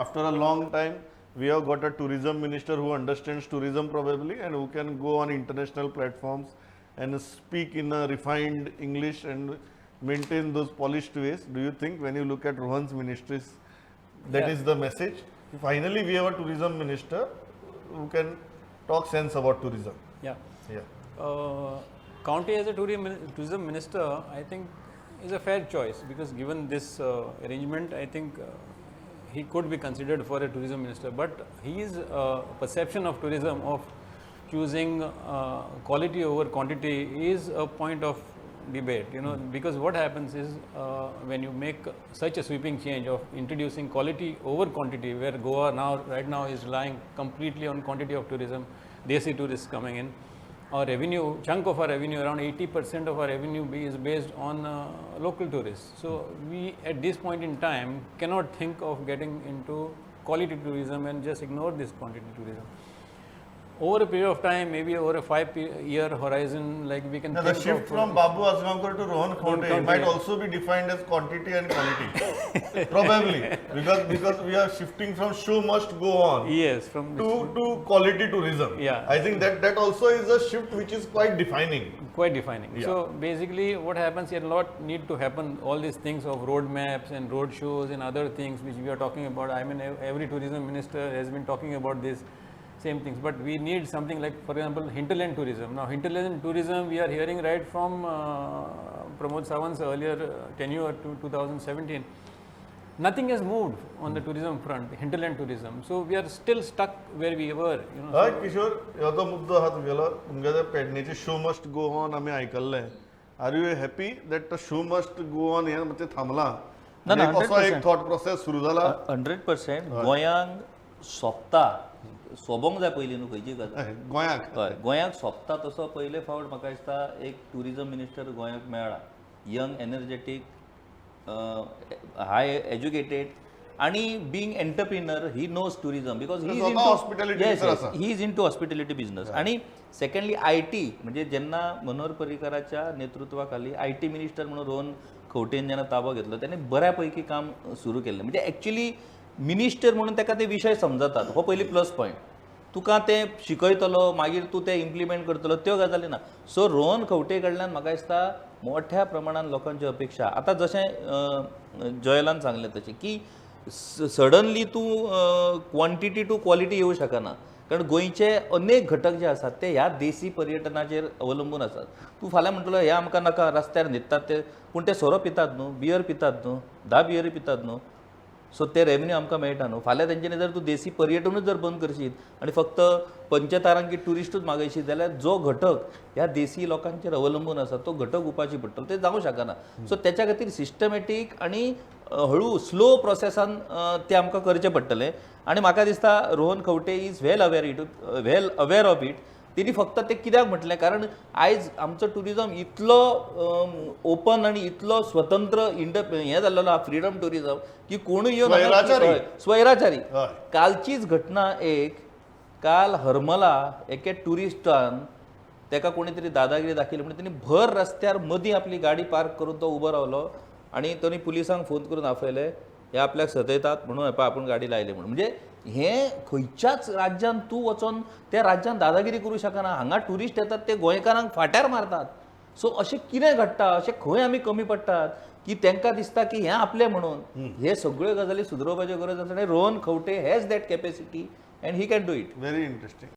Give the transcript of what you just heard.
After a long time we have got a tourism minister who understands tourism probably and who can go on international platforms and speak in a refined English and maintain those polished ways. Do you think when you look at Rohan's ministries, that is the message? Finally, we have a tourism minister who can talk sense about tourism. Yeah. Yeah. Khaunte as a tourism minister, I think, is a fair choice because given this arrangement, I think he could be considered for a tourism minister. But his perception of tourism, of choosing quality over quantity, is a point of debate, because what happens is when you make such a sweeping change of introducing quality over quantity, where Goa now, right now, is relying completely on quantity of tourism, desi tourists coming in, our revenue, chunk of our revenue, around 80% of our revenue is based on local tourists. So we at this point in time cannot think of getting into quality tourism and just ignore this quantity tourism. Over a period of time, maybe over a 5-year horizon, like we can Now, the think shift of, from Babu Azgaonkar to Rohan Khaunte Khaunte. Might also be defined as quantity and quality. Probably. Because we are shifting from show must go on Yes, from to quality tourism. I think that also is a shift which is quite defining. Quite defining. Yeah. So basically, what happens here, a lot need to happen. All these things of road maps and road shows and other things which we are talking about. I mean, every tourism minister has been talking about this same things, but we need something like, for example, hinterland tourism. Now, hinterland tourism we are hearing right from Pramod Sawant's earlier tenure to 2017. Nothing has moved on the tourism front, hinterland tourism. So we are still stuck where we were. हय किशोर, हो जो मुद्दो आहा तुगेलो, तुमगे पेडणेचे show must go on आमी आयकल्ले. Are you happy that the show must go on हें मातशें थांबलां? ना, ना, एक असो एक 100%. थॉट प्रोसेस सुरू जाला. 100%. गोंयांक सोंपता, सोबोंक जाय पयलीं न्हू खंयची गजाल. हय, गोंयाक. हय, गोंयाक सोंपता तसो पयले फावट म्हाका दिसता एक ट्युरिजम मिनिस्टर गोंयाक मेळ्ळा, यंग, एनर्जेटीक, हाय एज्युकेटेड आणि being entrepreneur, he knows tourism because he स्वतः hospitality भितर आसा. He is into hospitality business. आणि सेकंडली IT, म्हणजे जेन्ना मनोहर पर्रीकराच्या नेतृत्वाखाली IT minister म्हणून रोहन खंवटेन जेन्ना ताबो घेतलो, त्याने बऱ्या पैकी काम सुरू केल्लें. म्हणजे एक्च्युली मिनिस्टर म्हणून ताका ते विशय समजतात, हो पयली प्लस पॉयंट. तुका ते शिकयतलो, मागीर तूं ते इम्प्लिमेंट करतलो, त्यो गजाली ना. सो रोहन खंवटे कडल्यान म्हाका दिसता मोठ्या प्रमाणान लोकांच्यो अपेक्षा. आतां जशें जॉयलान सांगलें तशें की सडनली तूं क्वॉन्टिटी टू क्वॉलिटी येवं शकना, कारण गोंयचे अनेक घटक जे आसात ते ह्या देसी पर्यटनाचेर अवलंबून आसात. तूं फाल्यां म्हणटलो हे आमकां नाका, रस्त्यार न्हिदतात ते, पूण ते सोरो पितात न्हू, बियर पितात न्हू, 10 बियरी पितात न्हू. सो ते रेवेन्यू आमकां मेळटा न्हू. फाल्यां तेंच्यांनी जर तूं देसी पर्यटनूच जर बंद करशीत आनी फक्त पंचतारांकीत ट्युरिस्टूच मागयशीत जाल्यार जो घटक ह्या देसी लोकांचेर अवलंबून आसा तो घटक उपाशी पडटलो. ते जावंक शकना. सो तेच्या खातीर सिस्टमॅटीक आनी हळू स्लो प्रोसेसान ते आमकां करचें पडटलें. आनी म्हाका दिसता Rohan Khaunte is well aware of it. तेणी फक्त ते कित्याक म्हटलें, कारण आयज आमचो ट्युरिजम इतलो ओपन आनी इतलो स्वतंत्र इंड हें जाल्लेलो आहा, फ्रिडम ट्युरिजम, की कोणूय येवन हांगा- स्वैराचारी. हय, स्वैराचारी. हय. कालचीच घटना एक, काल हरमला एके ट्युरिस्टान तेका कोणी तरी दादागिरी दाखयली म्हणून तेणी भर रस्त्यार मदीं आपली गाडी पार्क करून तो उबो रावलो आनी ताणी पुलिसांक फोन करून आपयले, हे आपल्याक सतयतात म्हणून हे पळय आपूण गाडी लायली म्हणून. म्हणजे हे खंयच्याच राज्यान तूं वचोन त्या राज्यान दादागिरी करूं शकना. हांगा ट्युरिस्ट येतात, ते गोंयकारांक फाट्यार मारतात. सो अशें कितें घडटा, अशें खंय आमी कमी पडटात की तांकां दिसता की हें आपलें म्हणून? हे सगळ्यो गजाली सुदरोवपाच्यो गरज आसा आनी Rohan Khaunte has that capacity and he can do it. Very interesting.